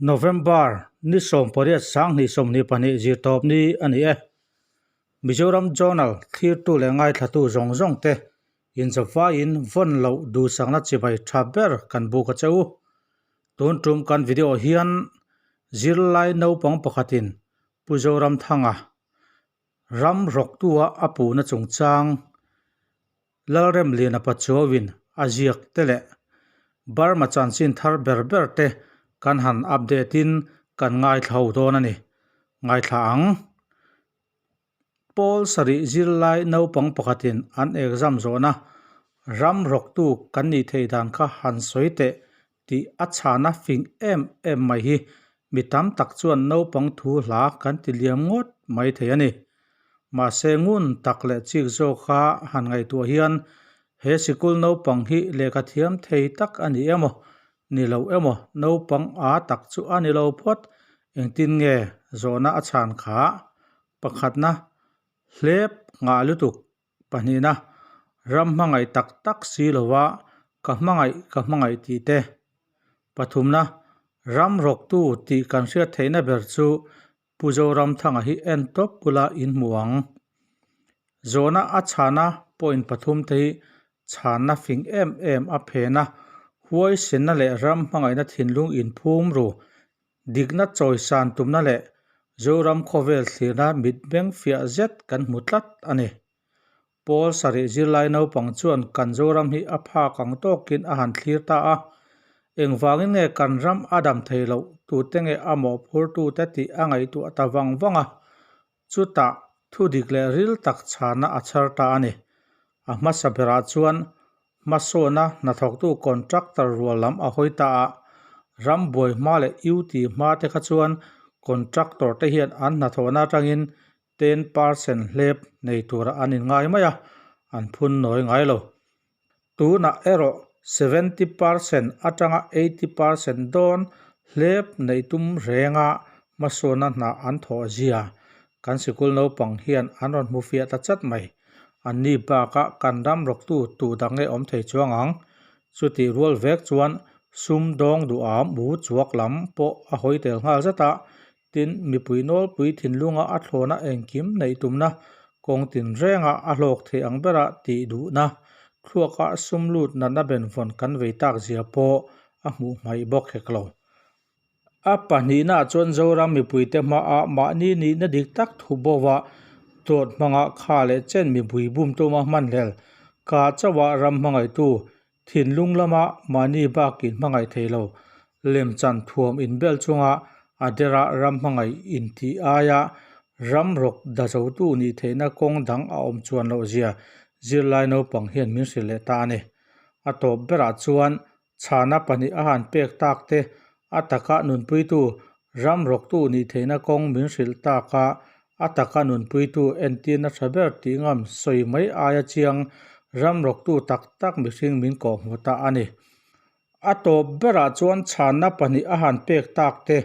November ni 18 2022 zirtawp ni a ni e. Mizoram Journal thlirtu leh ngaithlatu zawng zawng te inzawvaiin vawn loh duhsakna chibai tha ber kan buk a che u. Tun tum kan video hian zirlai naupang pakhatin Pu Zoramthanga ram rawktua a puhna chungchang Lalremliana Pachuauin a ziak te leh Burma chanchin thar ber ber te kan han update in kan ngaithla ho dawn a ni. Ngaithla ang. Pawl sarih zirlai naupang pakhatin an exam zawhna ram rawktu kan nih theih dan kha han sawi teh tih a chhana fing em em mai hi mi tam tak chuan naupang thu hla kan ti liam ngawt mai thei a ni. Mahse ngun tak leh chik zawka han ngaihtuah hian he sikul naupang hi lehkha thiam thei tak a ni emaw ni lo emaw naupang a tak chu a ni lo phawt engtin nge zawhna a chhan kha pakhatna hlep nghah lutuk Pahnihna, ram hmangaih tak tak si lova ka hmangaih ka hmangaih tih te. Pathumna, ram rawktu tih kan hriat theihna ber chu Pu Zoramthanga hi en tawp bula in hmu ang. Zawhna a chhana point pathum te hi chhanna fing em em a phen a, huaisenna leh ram hmangaihna thinlung inphum ru Dikna chawisan tumna leh Zoram khawvel thlirna mitmeng fiah zet kan hmu tlat a ni. Pawl sarih zirlai naupang chuan kan Zoram hi a phak ang tawkin a han thlir ta a, engvangin nge kan ram a dam thei loh tute nge a mawhphurtute tih a ngaihtuah ta vang vang a, chutah thu dik leh ril tak chhana a chhar ta a ni. A hmasa berah chuan Hmasawna hnathawktu contractor rual lam a hawi ta a, ram buai hma leh UT hma te kha chuan contractor te hian an hnathawhna atangin 10% hlep nei tura an inngai mai a, an phun nawi ngai lo. Tunah erawh 70% atanga 80% dawn hlep neih tum renga hmasawna hna an thawh zia kan sikul naupang hian an rawn hmu fiah ta chat mai. Anni bakah kan ram rawktu tu dang nge awm thei chuang ang. Chutih rual vek chuan sum dawng duham bu chuak lam pawh a hawi tel nghal zat a, tin mipui nawlpui thinlunga a thlawna engkim neih tumna kawng tinrenga a hlawk theih ang bera tih duhna thluaka sum lut natna benvawn kan vei tak zia pawh a hmuh hmaih bawk hek lo. A pahnihnaah chuan Zoram mipuite hmaah mahni nihna dik tak thu bova dawt hmanga kha leh chen mipui bum tuma hmanhlel ka chauha ram hmangaihtu thinlung lama mahni bakin hmangaih thei lo lemchan thuam inbel chunga a dera ram hmangaih intih aia ram rawk dazotu nih theihna kawng dang a awm chuan loh zia zirlai naupang hian min hrilh leh ta a ni. A tawp berah chuan Chhana pahnih a han pek tak te, a taka nunpuitu, ram rawktu nih theihna kawng min hrilh tak a, a taka nunpuitu entirna tha ber tih ngam sawi mai aia chiang ram rawktu tak tak mihring min kawhhmuh ta a ni. A tawp berah chuan chhana pahnih a han pek tak te,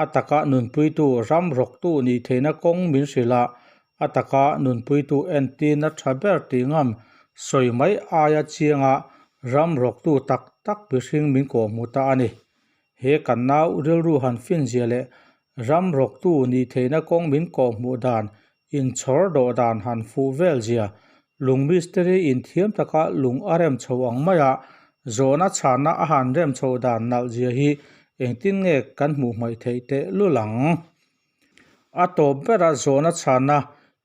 a taka nunpuitu, ram rawktu nih theihna kawng min hrilh a, a taka nunpuitu entirna tha ber tih ngam sawi mai aia chianga ram rawktu tak tak mihring min kawhhmuh ta a ni. He kan nau rilru han finzia leh ram rawktu nih theihna kawng min kawhhmuh dan inchhawr dawh dan han fuh vel zia lung mistiri inthiam taka lung a rem chho ang maia zawhna chhanna a han rem chho dan nalh zia hi engtin nge kan hmuh hmaih theih teh lul ang. A tawp bera zawhna chhana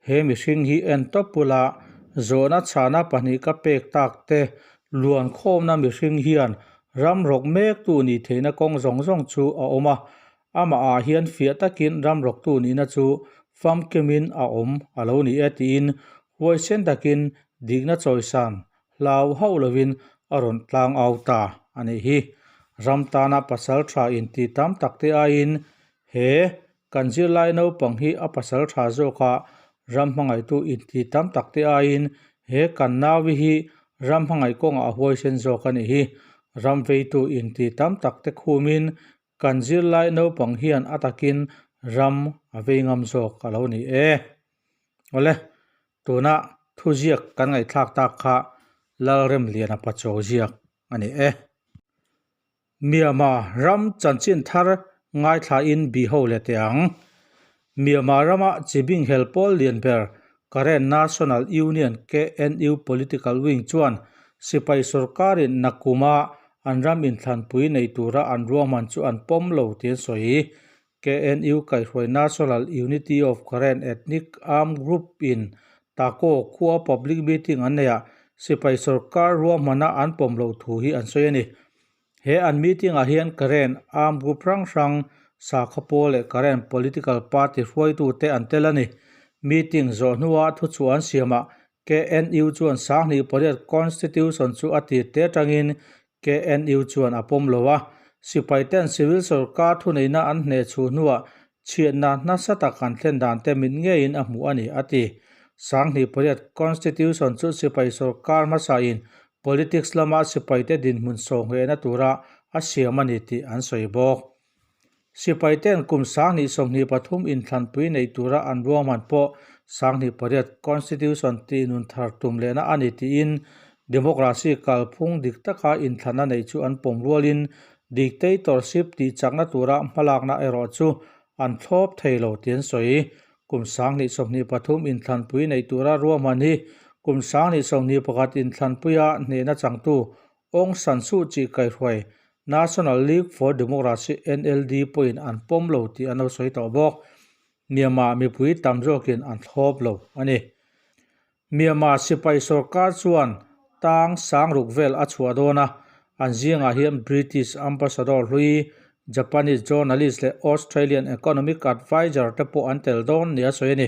he mihring hi en tawp bula zawhna chhana pahnih ka pek tak te luan khawmna mihring hian ram rawk mektu nih theihna kawng zawng zawng chu a awm a, amahah hian fiah takin ram rawktu nihna chu famkimin a awm a lo ni e tiin huaisen takin dikna chawisan hlau hauh lovin a rawn tlang au ta a nih hi. Ram tana pasal tha inti tam tak te aiin He kan zirlai naupang hi a pasal tha zawk a, ram hmangaihtu inti tam tak te aiin he kan nauvi hi ram hmangaih kawngah a huaisen zawk a nih hi. Ram veitu inti tam tak te khumin kan zirlai naupang hian a takin ram a vei ngam zawk a lo ni e. Awle, tuna thuziak kan ngaihthlak tak kha Lalremliana Pachuau ziak a ni e. Myanmar ram chanchin thar Ngaithlain bih ho leh teh ang. Myanmar rama chibing hel pawl lian ber Karen National Union, KNU, Political Wing chuan sipai sorkarin nakuma an ram inthlanpui nei tura an ruahman chu an pawm lo tih an sawi. KNU kaihhruai National Unity of Karen Ethnic Armed Group in Tako khua public meeting an neihah sipai sorkar ruahmana an pawm loh thu hi an sawi a ni. He an meeting ah hian Karen armed group hrang hrang, sakhaw pawl leh Karen political party hruaitute an tel a ni. Meeting zawh hnua thuchhuah an siamah KNU chuan 2008 Constitution chu a tir te atangin KNU chuan a pawm lo a, sipai ten civil sorkar thuneihna an hneh chhuh hnuah chhiatna nasa tak an thlen dan te mit ngeiin a hmuh a ni, a ti. 2008 Constitution chu sipai sorkar hmasain politics lama sipaite dinhmun sawhnghehna tura a siam a ni tih an sawi bawk. Sipai ten kum 2023 inthlanpui neih tura an ruahman pawh 2008 Constitution tih nun thar tum lehna a ni tiin Democracy kalphung dik taka inthlanna neih chu an pawm rualin dictatorship tih chakna tura hmalakna erawh chu an thlawp thei lo tih an sawi. Kum 2023 inthlanpui neih tura ruahman hi kum 2021 inthlanpuia hnehna changtu Aung San Suu Kyi kaihhruai National League for Democracy, NLD, pawhin an pawm lo tih an lo sawi tawh bawk. Myanmar mipui tam zawkin an thlawp lo a ni. Myanmar sipai sorkar chuan tang sang ruk vel a chhuah dawn a, an zingah hian British Ambassador hlui, Japanese journalist leh Australian economic adviser te pawh an tel dawn nia sawi a ni.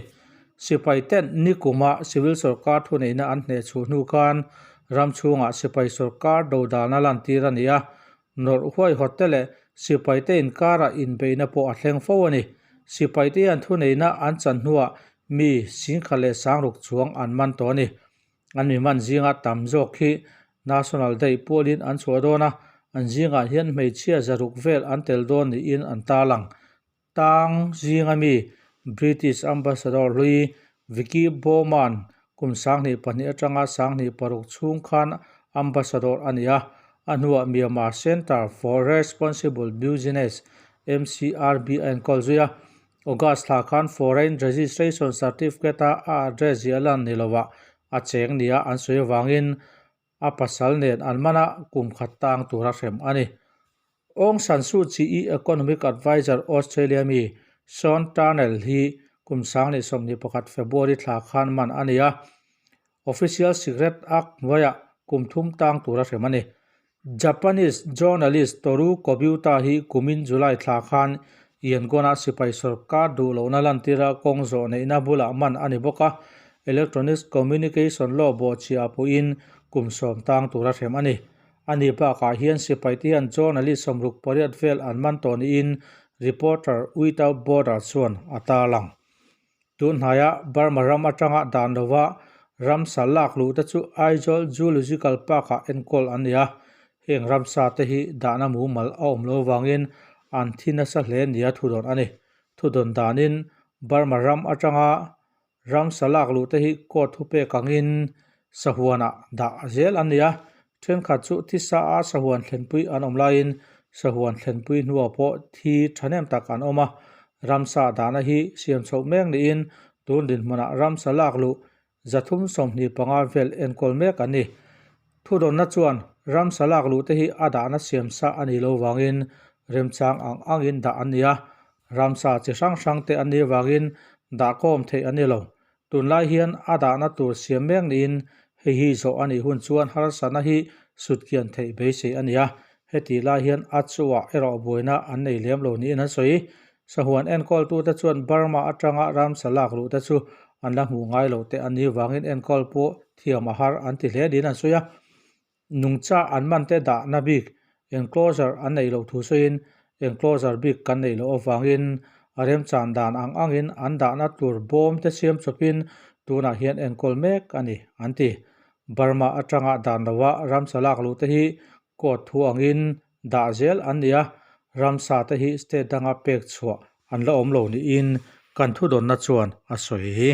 Sipai ten nikuma civil sorkar thuneihna an hneh chhuh hnu khan ram chhungah sipai sorkar dodalna lantir a ni a, nawrh huaihawt te leh sipai te inkarah inbeihna pawh a thleng fo a ni. Sipai te hian thuneihna an chan hnuah mi singkhat leh sangruk chuang an man tawh a ni. An mi man zinga tam zawk hi National Day pualin an chhuah dawn a, an zingah hian hmeichhia zaruk vel an tel dawn niin an tarlang. Tang zinga mi British Ambassador hlui Vicky Bowman kum 2002 atanga 2006 chhung khan Ambassador a ni a, a hnuah Myanmar Centre for Responsible Business, MCRB, a enkawl zui a. August thla khan Foreign Registration Certificate-a a address ziah lan ni lovah a cheng nia an sawi avangin a pasal nen an man a, kum khat tang tura hrem a ni. Aung San Suu Kyi-i Economic Adviser Australia mi Sean Turnell hi kum 2021 February thla khan man a ni a, Official Secret Act hnuaiah kum thum tang tura hrem a ni. Japanese journalist Toru Kobuta hi kumin July thla khan Yangon-a sipai sorkar duh lohna lantira kawng zawh neihna bulah man a ni bawk a, Electronics Communication Law bawhchhiah puiin kum 10 tang tura hrem a ni. A ni bakah hian sipaite hian journalist 68 vel an man tawh niin Reporter Without Borders chuan a tarlang. Tun hnaia Burma ram atanga dan lova ramsa lak luh te chu Aizawl Zoological Park-ah enkawl an ni a, heng ramsa te hi dahna mumal a awm lo avangin an thi nasa hle nia thudawn a ni. Thudawn danin Burma ram atanga ramsa lak luh te hi court thupek angin sahuanah dah zel an ni a, thenkhat chu thisa a sahuan thlenpui an awm laiin sahuan thlenpui hnuah pawh thi thahnem tak an awm a, ramsa dahna hi siam chhoh mek niin tun dinhmunah ramsa lak luh 325 vel enkawl mek an ni. Thudawnna chuan ramsa lak luh te hi a dahna siam sa a nih loh vangin remchang ang angin dah an ni a, ramsa chi hrang hrang te an nih vangin dahkawm theih an ni lo. Tunlai hian a dahna tur siam mek niin hei hi zawh a nih hun chuan harsatna hi sutkian theih beisei a ni a, hetih lai hian a chhuah erawh buaina an nei lem lo niin an sawi. Sahuan enkawltute chuan Burma atanga ramsa lak luh te chu an la hmuh ngai loh te an nih vangin enkawl pawh thiam a har an ti hle niin an sawi a. Nungcha an man te dahna bik enclosure an neih loh thu sawiin enclosure bik kan neih loh avangin a remchan dan ang angin an dahna tur bawm te siam chawpin tunah hian enkawl mek a ni, an ti. Burma atanga dan lova ramsa lak luh te hi court thu angin dah zel an ni a, ramsa te hi state danga pek chhuah an la awm lo niin kan thudawnna chuan a sawi.